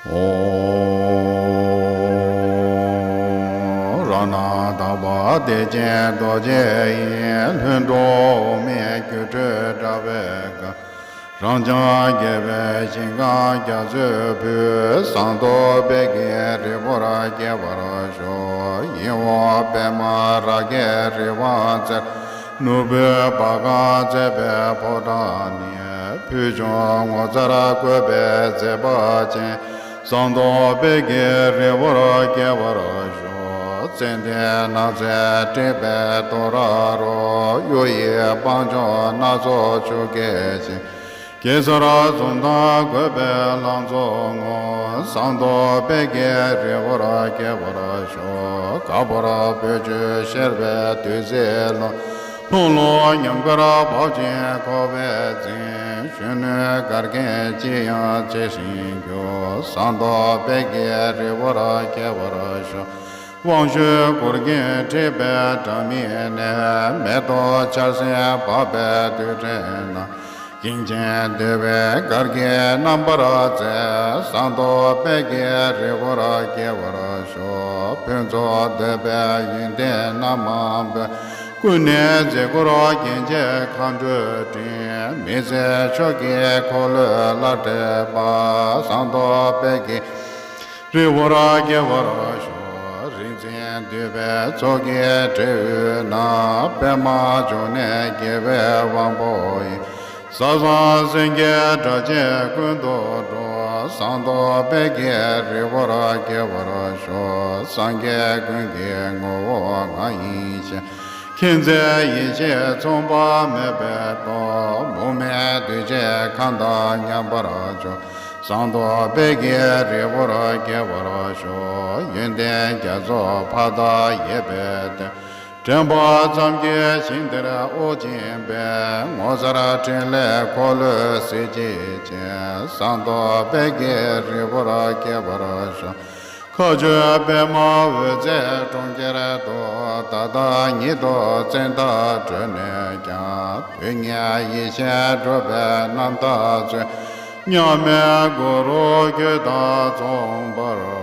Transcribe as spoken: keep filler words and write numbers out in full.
ཨོ། རཏྣ་དག་པ་བདེ་ཆེན་རྡོ་རྗེ་ཡི། ལྷུན་གྲུབ་འོག་མིན་སྒྱུ་འཕྲུལ་དྲ་བའི་སྒང་། རབ་འབྱམས་རྒྱས་པའི་ཞིང་ཁམས་རྒྱ་མཚོའི་ཕུད། ཟངས་མདོག་དཔལ་གྱི་རི་བོར་སྐྱེ་བར་ཤོག། ཡིད་འོང་པདྨ་རཱ་གའི་རི་དབང་རྩེར། ནོར་བུའི་བ་ག་མཛེས་པའི་ཕོ་བྲང་ནས། ཕུལ་བྱུང་ངོ་མཚར་བཀོད་པའི་མཛེས་པ་ཅན། ཟངས་མདོག་དཔལ་གྱི་རི་བོར་སྐྱེ་བར་ཤོག། ཙན་དན་ནགས་ཚལ་སྤྲིན་པའི་དུང་རབ་རོལ། གཡུ་ཡི་སྤང་ལྗོངས་སྣ་ཚོགས་ཆུ་སྐྱེས་ཅན། གེ་སར་འཛུམ་མདངས་བཀོད་པའི་ལང་ཚོ་ངོམས། ཟངས་མདོག་དཔལ་གྱི་རི་བོར་སྐྱེ་བར་ཤོག། ག་བུར་སྤོས་ཆུས་གཤེར་བའི་བདུད་རྩིའི་ཀླུང་། ལྷུང་ལྷུང་ཉམས་དགར་བབས་ཅིང་འཁོར་བས་འཛིན། གཞོན་ནུའི་གར་མཁན་ཅི་ཡང་བརྗེད་བཞིན་སྐྱོ། ཟངས་མདོག་དཔལ་གྱི་རི་བོར་སྐྱེ་བར་ཤོག། དབང་ཕྱུག་གུར་མཁན་ཁྲི་པའི་འགྲམ་ཡིག་ནས། མེ་ཏོག་ཆར་ཟིམ་བབས་པའི་དུས་དྲན་ན། གིང་ཆེན་འདུས་པའི་གར་གྱིས་རྣམ་པར་མཛེས། ཟངས་མདོག་དཔལ་གྱི་རི་བོར་སྐྱེ་བར་ཤོག། ཕུན་ཚོགས་འདོད་པའི་ཡོན་ཏན་རྣམ་མང་པོས། ཀུན་ནས་བརྩི་བཀུར་རྒྱན་ཆའི་མཁའ་འགྲོའི་སྤྲིན། མི་ཟད་མཆོག་གི་འཁོར་ལོའི་བླ་བྲེ་བ། ཟངས་མདོག་དཔལ་གྱི་རི་བོར་སྐྱེ་བར་ཤོག། རིག་འཛིན་འདུས་པའི་ཚོགས་ཀྱི་སྤྲེའུ་རྣམས། པདྨ་འབྱུང་གནས་རྒྱལ་བའི་དབང་པོ་ཡི། ཟབ་གསང་སེང་གེའི་སྒྲ་ཆེན་ཀུན་ཏུ་སྒྲོག། ཟངས་མདོག་དཔལ་གྱི་རི་བོར་སྐྱེ་བར་ཤོག། སངས་རྒྱས་ཀུན་གྱི་ངོ་བོ་ང་ཡི་ཞེས། མཁྱེན་བརྩེ་ཡེ་ཤེས་མཚུངས་པ་མེད་པའི་སྟོབས། མུ་མེད་གདུལ་བྱའི་ཁམས་དང་མཉམ་པར་སྦྱོར། ཟངས་མདོག་དཔལ་གྱི་རི་བོར་སྐྱེ་བར་ཤོག། ཡོན་ཏན་རྒྱ་མཚོ་ཕ་དང་ཡས་པའི་གཏེར། དྲན་པ་ཙམ་གྱིས་ཞིང་དེར་དབུགས་འབྱིན་པའི། ངོ་མཚར་ཕྲིན་ལས་འཁོར་ལོའི་གཟི་བརྗིད་ཅན། ཟངས་མདོག་དཔལ་གྱི་རི་བོར་སྐྱེ་བར་ཤོག། མཁའ་སྤྱོད་པདྨ་འོད་ཟེར་གྲོང་ཁྱེར་དུ། ད་ལྟ་ཉིད་དུ་བཙན་ཐབས་བགྲོད་ནས་ཀྱང་། དུས་ངན་ཡེ་ཤེས་སྒྲུབ་པའི་རྣམ་ཐར་སྩོལ། མཉམ་མེད་གུ་རུ་ཁྱོད་དང་མཚུངས་པར།